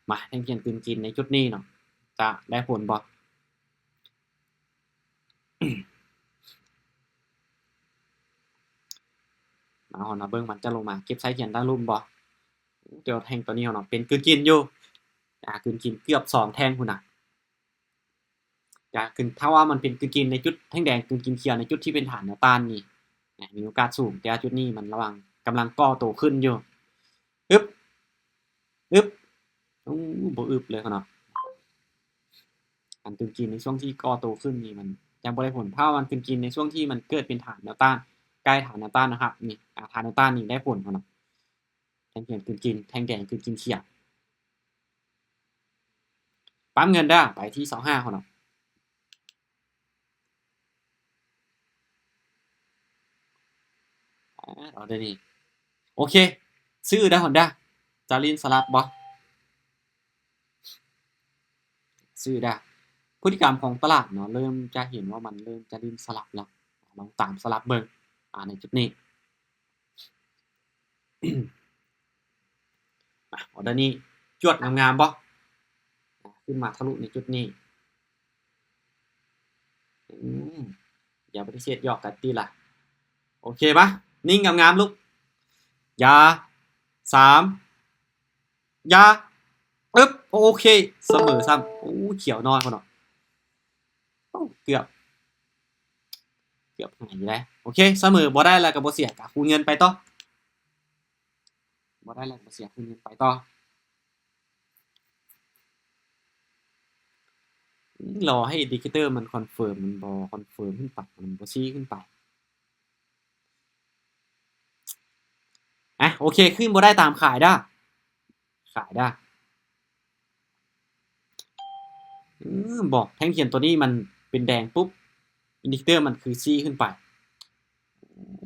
ມາ ແທ່ງທຽນກືນກິນໃນຈຸດນີ້ເນາະ ຈະໄດ້ຜົນບໍ່? ມາ ເຮົາມາເບິ່ງ ມັນຈະລົງມາເກັບໄຊທຽນດ້ານລຸ່ມບໍ່? ແຕ່ວ່າແທ່ງຕົວນີ້ເນາະ ເປັນກືນກິນຢູ່ ອາ ກືນກິນເກືອບສອງແທ່ງພຸ້ນນະ. ຈະຂຶ້ນ ຖ້າວ່າມັນເປັນກືນກິນໃນຈຸດແທ່ງແດງ ກືນກິນຂຽວໃນຈຸດທີ່ເປັນຖານແນວຕ້ານນີ້ ມີໂອກາດສູງ. ແຕ່ວ່າຈຸດນີ້ມັນລະຫວ່າງ ກຳລັງກໍ່ໂຕຂຶ້ນຢູ່. ອຶບ ອຶບ ໂອ້ ບໍ່ອຶບເລີຍເນາະ. ອັນກືນກິນໃນຊ່ວງທີ່ກໍ່ໂຕຂຶ້ນນີ້ ມັນຍັງບໍ່ໄດ້ຜົນ. ຖ້າວ່າມັນກືນກິນໃນຊ່ວງທີ່ມັນເກີດເປັນຖານແນວຕ້ານ ໃກ້ຖານແນວຕ້ານນະຄັບ ນີ້ ອາ ຖານແນວຕ້ານນີ້ໄດ້ຜົນເນາະ. ແທ່ງທຽນກືນກິນ ແທ່ງແດງກືນກິນຂຽວ. ປ້ຳເງິນເດີ້ ໄປທີ່ຊາວຫ້າພຸ້ນເນາະ. ອາ ເອົາໄດ້ນີ້ ໂອເຄ ຊື້ເດີ້ ຮອນດ້າ ຈະຫຼິ້ນສະຫຼັບບໍ່? ຊື້ເດີ້. ພຶດຕິກຳຂອງຕະຫຼາດເນາະ ເລີ່ມຈະເຫັນວ່າມັນເລີ່ມຈະຫຼິ້ນສະຫຼັບແລ້ວ. ລອງຕາມສະຫຼັບເບິ່ງ ອາ ໃນຈຸດນີ້. ອາ ອໍເດີນີ້ຈວດງາມໆບໍ່? ອາ ຂຶ້ນມາທະລຸໃນຈຸດນີ້. ອືມ ຢ່າປະຕິເສດ ຢອກກັນຕິລະ. ໂອເຄ ມາ ນິ່ງງາມໆ ລູກ. ຢ່າ ສາມ ຢ່າ ອຶບ ໂອເຄ ສະເໝີຊ້ຳ. ໂອ້ ຂຽວນ້ອຍພຸ້ນເນາະ. ໂອ້ ເກືອບ ເກືອບຫາຍຢູ່ເດ້. ໂອເຄ ສະເໝີບໍ່ໄດ້ແລ້ວກໍບໍ່ເສຍ ກໍຄູນເງິນໄປຕໍ່. ບໍ່ໄດ້ແລ້ວກໍບໍ່ເສຍ ຄູນເງິນໄປຕໍ່. ລໍໃຫ້ອິນດິເຄເຕີມັນຄອນເຟີມ ມັນບໍ່ຄອນເຟີມຂຶ້ນໄປ ມັນບໍ່ຊີ້ຂຶ້ນໄປ. ອ່ະ ໂອເຄ ຂຶ້ນບໍ່ໄດ້ຕາມຂາຍເດີ້ ຂາຍເດີ້. ອືມ ບໍ່ ແທ່ງທຽນຕົວນີ້ມັນເປັນແດງປຸບ ອິນດິເຄເຕີມັນຄືຊີ້ຂຶ້ນໄປ.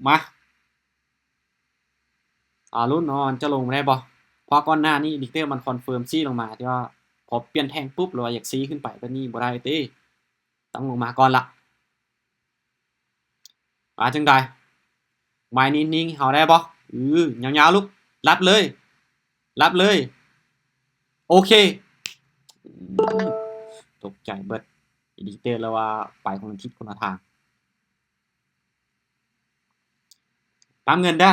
ມາ ອາ ລຸ້ນເນາະ ມັນຈະລົງມາໄດ້ບໍ່? ເພາະກ່ອນໜ້ານີ້ອິນດິເຄເຕີມັນຄອນເຟີມຊີ້ລົງມາ ທີ່ວ່າພໍປ່ຽນແທ່ງປຸບ ຫຼືວ່າຢາກຊີ້ຂຶ້ນໄປ ຕອນນີ້ບໍ່ໄດ້ຕິ ຕ້ອງລົງມາກ່ອນລະ. ວ່າຈັ່ງໃດ? ໄມ້ນີ້ຍິງເຮົາໄດ້ບໍ່? ອື ຍາວໆ ລຸກ ລັບເລີຍ ລັບເລີຍ. ໂອເຄ ຕົກໃຈເບິດ ອິນດິເຄເຕີລະວ່າໄປຄົນລະທິດຄົນລະທາງ. ປ້ຳເງິນເດີ້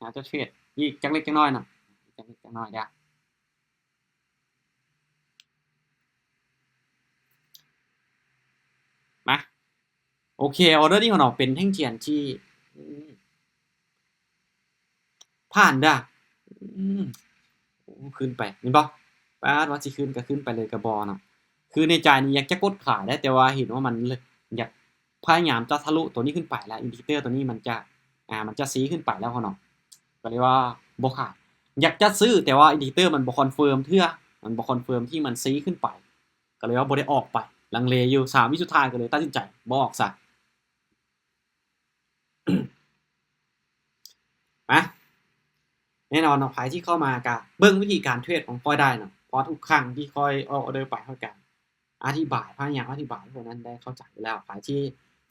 ຫາຈະເທຣດອີກຈັກເລັກຈັກນ້ອຍເນາະ ຈັກເລັກຈັກນ້ອຍເດີ້. ມາ ໂອເຄ ອໍເດີນີ້ຂອງເຮົາເນາະ ເປັນແທ່ງທຽນທີ່ ອືມ ຜ່ານເດີ້ ອືມ ໂອ້ ຂຶ້ນໄປ ເຫັນບໍ່? ປາດ ວ່າຊິຂຶ້ນກໍຂຶ້ນໄປເລີຍກໍບໍ່ເນາະ. ຄືໃນໃຈນີ້ຢາກຈະກົດຂາຍໄດ໋ ແຕ່ວ່າເຫັນວ່າມັນ ຢາກພະຍາຍາມຈະທະລຸຕົວນີ້ຂຶ້ນໄປ ແລ້ວອິນດິເຄເຕີຕົວນີ້ມັນຈະ ອ່າ ມັນຈະຊີ້ຂຶ້ນໄປແລ້ວເນາະ ກໍເລີຍວ່າບໍ່ຂາຍ. ຢາກຈະຊື້ ແຕ່ວ່າອິນດິເຄເຕີມັນບໍ່ຄອນເຟີມເທື່ອ ມັນບໍ່ຄອນເຟີມທີ່ມັນຊີ້ຂຶ້ນໄປ ກໍເລີຍວ່າບໍ່ໄດ້ອອກໄປ ລັງເລຢູ່ ສາມວິສຸດທ້າຍ ກໍເລີຍຕັດສິນໃຈບໍ່ອອກຊະ. ມາ ແນ່ນອນເນາະ ໃຜທີ່ເຂົ້າມາກະເບິ່ງວິທີການເທຣດຂອງຂ້ອຍໄດ້ເນາະ ເພາະທຸກຄັ້ງທີ່ຂ້ອຍອອກອໍເດີໄປ ຂ້ອຍກະອະທິບາຍ ພະຍາຍາມອະທິບາຍໃຫ້ພວກນັ້ນໄດ້ເຂົ້າໃຈຢູ່ແລ້ວ. ໃຜທີ່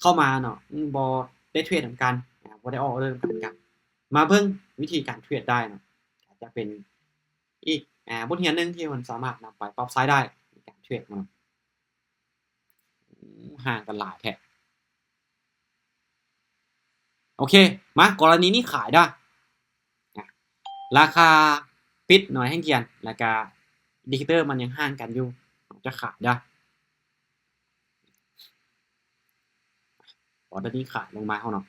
ເຂົ້າມາເນາະ ອືມ ບໍ່ໄດ້ເທຣດນຳກັນ ອ່າ ບໍ່ໄດ້ອອກອໍເດີນຳກັນ ກະມາເບິ່ງວິທີການເທຣດໄດ້ເນາະ ອາດຈະເປັນອີກ ອ່າ ບົດຮຽນໜຶ່ງທີ່ມັນສາມາດນຳໄປປັບໃຊ້ໄດ້ໃນການເທຣດເນາະ. ຫ່າງກັນຫຼາຍແທ້. ໂອເຄ ມາ ກໍລະນີນີ້ຂາຍເດີ້ ອ່ະ ລາຄາປິດໜ້ອຍແຮງທຽນ ແລ້ວກະອິນດິເຄເຕີມັນຍັງຫ່າງກັນຢູ່ ຈະຂາຍເດີ້. ກໍລະນີຂາຍລົງມາເຮົາເນາະ.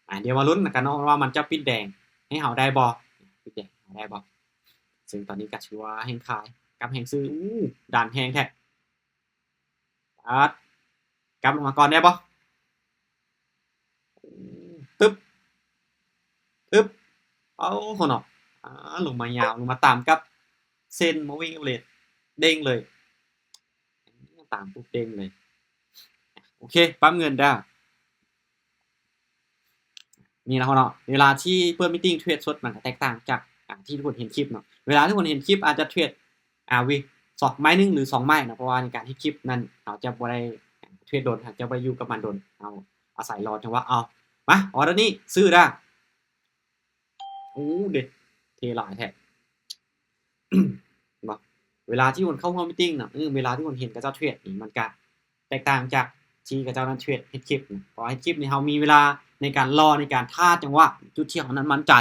ອ່າ ດຽວມາລຸ້ນນຳກັນເນາະ ວ່າມັນຈະປິດແດງໃຫ້ເຮົາໄດ້ບໍ່ ປິດແດງໃຫ້ເຮົາໄດ້ບໍ່? ເຊິ່ງຕອນນີ້ກໍຖືວ່າແຮງຂາຍກັບແຮງຊື້ ອູ້ ດັນແຮງແທ້ ປາດ ກັບລົງມາກ່ອນໄດ້ບໍ່? ຕຶບ ຕຶບ ເອົາ ໂຫເນາະ ອ່າ ລົງມາຍາວ ລົງມາຕາມກັບເສັ້ນ moving average ເດ້ງເລີຍ ຕາມປຸບເດ້ງເລີຍ. ໂອເຄ ປັບເງິນເດີ້. ນີ້ລະເນາະ ເວລາທີ່ເປີດມີດຕິງເທຣດສົດ ມັນກະແຕກຕ່າງຈາກ ອ່າ ທີ່ທຸກຄົນເຫັນຄລິບເນາະ. ເວລາທີ່ຄົນເຫັນຄລິບອາດຈະເທຣດ ອ່າ ວິ ສອງໄມ້ໜຶ່ງ ຫຼື ສອງໄມ້ເນາະ ເພາະວ່າໃນການເຮັດຄລິບນັ້ນ ເຮົາຈະບໍ່ໄດ້ເທຣດດົນ ເຮົາຈະບໍ່ໄດ້ຢູ່ກັບມັນດົນ ເຮົາອາໄສລໍຈັງຫວະເອົາ. ມາ ອໍເດີນີ້ຊື້ເດີ້. ໂອ້ ເດັດ ເທຫຼາຍແທ້ ເຫັນບໍ່? ເວລາທີ່ຄົນເຂົ້າຮ່ວມມີດຕິງນະ ເອີ ເວລາທີ່ຄົນເຫັນເຂົາເຈົ້າເທຣດນີ້ ມັນກະແຕກຕ່າງຈາກທີ່ເຂົາເຈົ້ານັ້ນເທຣດເຮັດຄລິບນະ ເພາະວ່າເຮັດຄລິບນີ້ເຮົາມີເວລາໃນການລໍ ໃນການຖ້າຈັງຫວະ ຈຸດທີ່ເຮົານັ້ນໝັ້ນໃຈ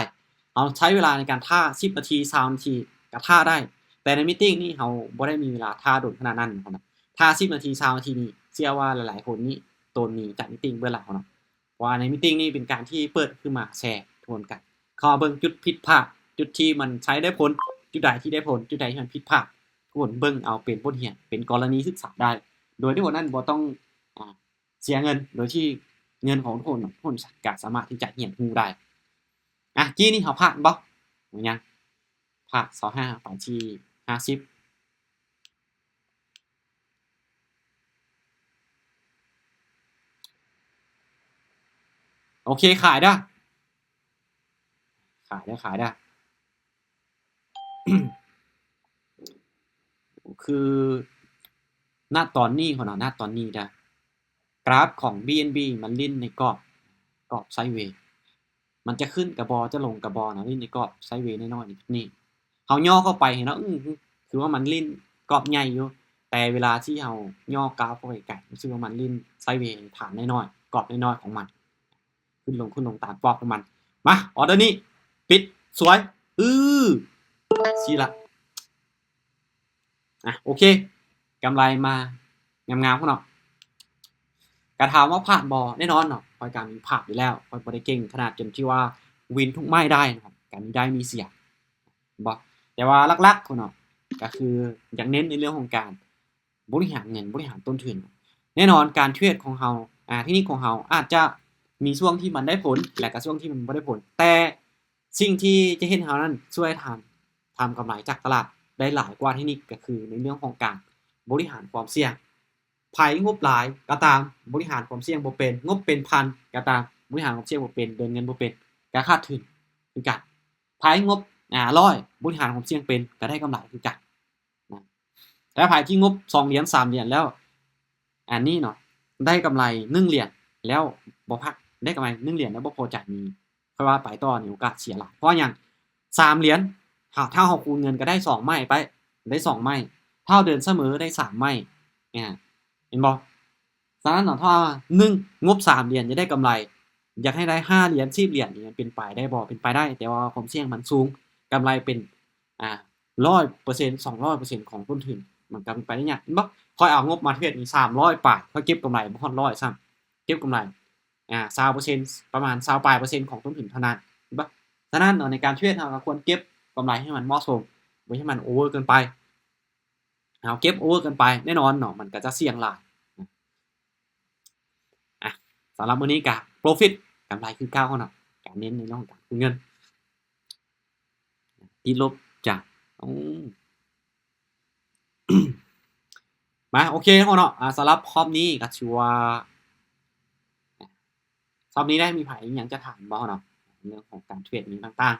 ເຮົາໃຊ້ເວລາໃນການຖ້າສິບນາທີ ຊາວນາທີກະຖ້າໄດ້ ແຕ່ໃນມີດຕິງນີ້ເຮົາບໍ່ໄດ້ມີເວລາຖ້າດົນຂະໜາດນັ້ນນະ ຖ້າສິບນາທີ ຊາວນາທີນີ້ ເຊື່ອວ່າຫຼາຍໆຄົນນີ້ໂຕນໜີຈາກມີດຕິງເບິດລະເນາະ. ເພາະວ່າໃນມີດຕິງນີ້ເປັນການທີ່ເປີດຂຶ້ນມາແຊຣ໌ຮ່ວມກັນ ເຂົ້າມາເບິ່ງຈຸດຜິດພາດ ຈຸດທີ່ມັນໃຊ້ໄດ້ຜົນ ຈຸດໃດທີ່ໄດ້ຜົນ ຈຸດໃດທີ່ມັນຜິດພາດ ທຸກຄົນເບິ່ງເອົາເປັນບົດຮຽນ ເປັນກໍລະນີສຶກສາໄດ້ ໂດຍທີ່ຄົນນັ້ນບໍ່ຕ້ອງ ອາ ເສຍເງິນ ໂດຍທີ່ເງິນຂອງທຸກຄົນ ທຸກຄົນກະສາມາດທີ່ຈະຮຽນຮູ້ໄດ້. ອາ ກີ້ນີ້ເຮົາພາດບໍ່? ຍັງ ພາດຊາວຫ້າ ໄປທີ່ຫ້າສິບ. ໂອເຄ ຂາຍເດີ້ ຂາຍເດີ້ ຂາຍເດີ້. ຄື ນະຕອນນີ້ພຸ້ນເນາະ ນະຕອນນີ້ເດີ້ ກຣາຟຂອງບີເອັນບີມັນຫຼິ້ນໃນກອບ ກອບໄຊເວ ມັນຈະຂຶ້ນກະບໍ່ ຈະລົງກະບໍ່ນະ ຫຼິ້ນໃນກອບໄຊເວນ້ອຍໆນີ້. ເຮົາຍໍ້ເຂົ້າໄປເຫັນເນາະ ຄືວ່າມັນຫຼິ້ນກອບໃຫຍ່ຢູ່ ແຕ່ເວລາທີ່ເຮົາຍໍ້ກ້າວເຂົ້າໄປໄກ ຮູ້ສຶກວ່າມັນຫຼິ້ນໄຊເວຖານນ້ອຍໆ ກອບນ້ອຍໆຂອງມັນ ຂຶ້ນລົງ ຂຶ້ນລົງຕາມກອບຂອງມັນ. ມາ ອໍເດີນີ້ປິດ ສວຍ ອື ຊີ້ລະ. ອ່ະ ໂອເຄ ກຳໄລມາງາມໆພຸ້ນເນາະ. ກະຖາມວ່າພາດບໍ່? ແນ່ນອນເນາະ ຂ້ອຍກະມີພາດຢູ່ແລ້ວ ຂ້ອຍບໍ່ໄດ້ເກັ່ງຂະໜາດຈົນທີ່ວ່າວິນທຸກໄມ້ໄດ້ເນາະ ກະມີໄດ້ມີເສຍ ບໍ່ ແຕ່ວ່າຫຼັກໆພຸ້ນເນາະ ກໍຄືຢາກເນັ້ນໃນເລື່ອງຂອງການບໍລິຫານເງິນ, ບໍລິຫານຕົ້ນທຶນ. ແນ່ນອນການເທຣດຂອງເຮົາ, ອາ, ເທັກນິກຂອງເຮົາອາດຈະມີຊ່ວງທີ່ມັນໄດ້ຜົນ ແລະກໍຊ່ວງທີ່ມັນບໍ່ໄດ້ຜົນ, ແຕ່ສິ່ງທີ່ຈະເຮັດໃຫ້ເຮົານັ້ນຊ່ວຍທຳ, ທຳກຳໄລຈາກຕະຫຼາດໄດ້ຫຼາຍກວ່າເທັກນິກ ກໍຄືໃນເລື່ອງຂອງການບໍລິຫານຄວາມສ່ຽງ. ໃຜງົບຫຼາຍກໍຕາມ, ບໍລິຫານຄວາມສ່ຽງບໍ່ເປັນ, ງົບເປັນພັນກໍຕາມ, ບໍລິຫານຄວາມສ່ຽງບໍ່ເປັນ, ເດີນເງິນບໍ່ເປັນ, ກໍຂາດທຶນຄືກັນ. ໃຜງົບ ອາ ຮ້ອຍ, ບໍລິຫານຄວາມສ່ຽງເປັນ, ກໍໄດ້ກຳໄລຄືກັນນະ. ແຕ່ໃຜທີ່ງົບສອງຫຼຽນ ສາມຫຼຽນແລ້ວ ອັນນີ້ເນາະ, ໄດ້ກຳໄລໜຶ່ງຫຼຽນແລ້ວບໍ່ພັກ, ໄດ້ກຳໄລໜຶ່ງຫຼຽນແລ້ວບໍ່ພໍໃຈນີ້ ຂ້ອຍວ່າໄປຕໍ່ນີ້ໂອກາດເສຍຫຼາຍ. ເພາະຫຍັງ? ສາມຫຼຽນ ຖ້າ, ຖ້າເຮົາຄູນເງິນກໍໄດ້ສອງໄມ້ໄປ, ໄດ້ສອງໄມ້, ຖ້າເຮົາເດີນສະເໝີໄດ້ສາມໄມ້, ອາ ເຫັນບໍ່? ສະນັ້ນເນາະ ຖ້າໜຶ່ງ ງົບສາມຫຼຽນຈະໄດ້ກຳໄລ, ຢາກໃຫ້ໄດ້ຫ້າຫຼຽນ ສິບຫຼຽນນີ້ ມັນເປັນໄປໄດ້ບໍ່? ເປັນໄປໄດ້, ແຕ່ວ່າຄວາມສ່ຽງມັນສູງ, ກຳໄລເປັນ ອາ ຮ້ອຍເປີເຊັນ ສອງຮ້ອຍປີເຊັນຂອງຕົ້ນທຶນ, ມັນກໍເປັນໄປໄດ້ຍາກ. ເຫັນບໍ່? ຂ້ອຍເອົາງົບມາເທຣດນີ້ສາມຮ້ອຍປາຍ, ຂ້ອຍເກັບກຳໄລບໍ່ຮອດຮ້ອຍຊ້ຳ, ເກັບກຳໄລ ອາ ຊາວເປີເຊັນ ປະມານຊາວປາຍເປີເຊັນຂອງຕົ້ນທຶນເທົ່ານັ້ນ, ເຫັນບໍ່? ສະນັ້ນເນາະ ໃນການເທຣດເຮົາກໍຄວນເກັບກຳໄລໃຫ້ມັນເໝາະສົມ, ບໍ່ໃຫ້ມັນໂອເວີເກີນໄປ. ເຮົາເກັບໂອເວີເກີນໄປ ແນ່ນອນເນາະ ມັນກໍຈະສ່ຽງຫຼາຍ. ອ່ະ ສຳລັບມື້ນີ້ກໍໂປຣຟິດ ກຳໄລຄືເກົ່າເນາະ, ການເນັ້ນໃນເລື່ອງຂອງການຄູນເງິນ ຕິດລົບຈ້າ. ໂອ້ ມາ ໂອເຄເນາະ, ອ່າ ສຳລັບຮອບນີ້ກໍຖືວ່າ ຮອບນີ້ໄດ້ມີໃຜອີ່ຫຍັງຈະຖາມບໍ່ເນາະ ເລື່ອງຂອງການເທຣດອີ່ຫຍັງຕ່າງໆ?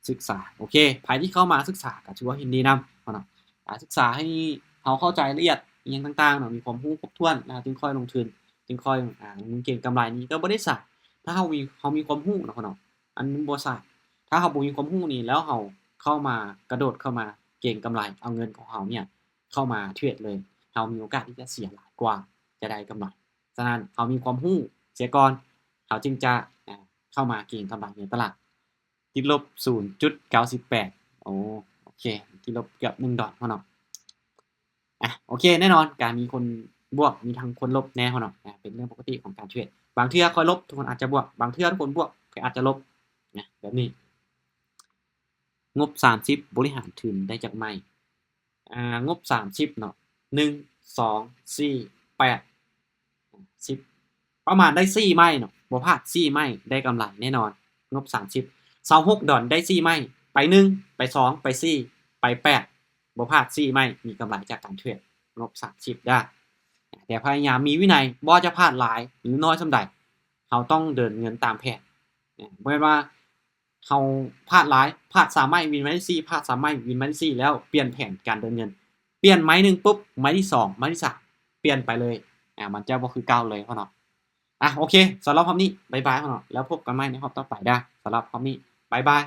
ສຶກສາ ໂອເຄ ໃຜທີ່ເຂົ້າມາສຶກສາກໍຖືວ່າເຫັນດີນຳເນາະ, ອ່າ ສຶກສາໃຫ້ເຮົາເຂົ້າໃຈລະອຽດອີ່ຫຍັງຕ່າງໆເນາະ, ມີຄວາມຮູ້ຄົບຖ້ວນ ແລ້ວຈຶ່ງຄ່ອຍລົງທຶນ, ຈຶ່ງຄ່ອຍ ອ່າ ເກັງກຳໄລ. ນີ້ກໍບໍ່ໄດ້ສາຍ ຖ້າເຮົາມີ ເຮົາມີຄວາມຮູ້ເນາະ ເນາະ ອັນບໍ່ສາຍ ຖ້າເຮົາບໍ່ມີຄວາມຮູ້ນີ້ ແລ້ວເຮົາເຂົ້າມາ ກະໂດດເຂົ້າມາເກັງກຳໄລ ເອົາເງິນຂອງເຮົາເນຍເຂົ້າມາເທຣດເລີຍ, ເຮົາມີໂອກາດທີ່ຈະເສຍຫຼາຍກວ່າຈະໄດ້ກຳໄລ. ສະນັ້ນເຮົາມີຄວາມຮູ້ເສຍກ່ອນ ເຮົາຈຶ່ງຈະ ອ່າ ເຂົ້າມາເກັງກຳໄລໃນຕະຫຼາດ. ຕິດລົບສູນຈຸດເກົ້າສິບແປດ ໂອ້ ໂອເຄ ຕິດລົບເກືອບໜຶ່ງດອນເນາະ. ອ່ະ ໂອເຄ ແນ່ນອນ ການມີຄົນບວກ ມີທັງຄົນລົບແນ່ເນາະ, ອ່າ ເປັນເລື່ອງປົກກະຕິຂອງການເທຣດ. ບາງເທື່ອຂ້ອຍລົບ ທຸກຄົນອາດຈະບວກ, ບາງເທື່ອທຸກຄົນບວກ ຂ້ອຍອາດຈະລົບນະ ແບບນີ້. ງົບສາມສິບ ບໍລິຫານທຶນໄດ້ຈັກໄມ້? ອ່າ ງົບສາມສິບເນາະ ໜຶ່ງ ສອງ ສີ່ ແປດ ສິບ ປະມານໄດ້ສີ່ໄມ້ເນາະ, ບໍ່ພາດສີ່ໄມ້ ໄດ້ກຳໄລແນ່ນອນ. ງົບສາມສິບ ຊາວຫົກດອນ ໄດ້ສີ່ໄມ້ ໄປໜຶ່ງ ໄປສອງ ໄປສີ່ ໄປແປດ ບໍ່ພາດສີ່ໄມ້ມີກຳໄລຈາກການເທຣດ ງົບສາມສິບເດີ້. ແຕ່ພະຍາຍາມມີວິໄນ ບໍ່ວ່າຈະພາດຫຼາຍ ຫຼື ນ້ອຍສ່ຳໃດ ເຮົາຕ້ອງເດີນເງິນຕາມແຜນ. ບໍ່ແມ່ນວ່າ ເຮົາພາດຫຼາຍ ພາດສາມໄມ້ວິນໄມ້ທີສີ່ ພາດສາມໄມ້ວິນໄມ້ທີສີ່ ແລ້ວປ່ຽນແຜນການເດີນເງິນ ປ່ຽນໄມ້ໜຶ່ງປຸບ ໄມ້ທີສອງ ໄມ້ທີສາມ ປ່ຽນໄປເລີຍ ອາ ມັນຈະບໍ່ຄືເກົ່າເລີຍເນາະ. ອາ ໂອເຄ ສຳລັບຮອບນີ້ບາຍບາຍເນາະ ແລ້ວພົບກັນໃໝ່ໃນຮອບຕໍ່ໄປເດີ້. ສຳລັບຮອບນີ້ບາຍບາຍ.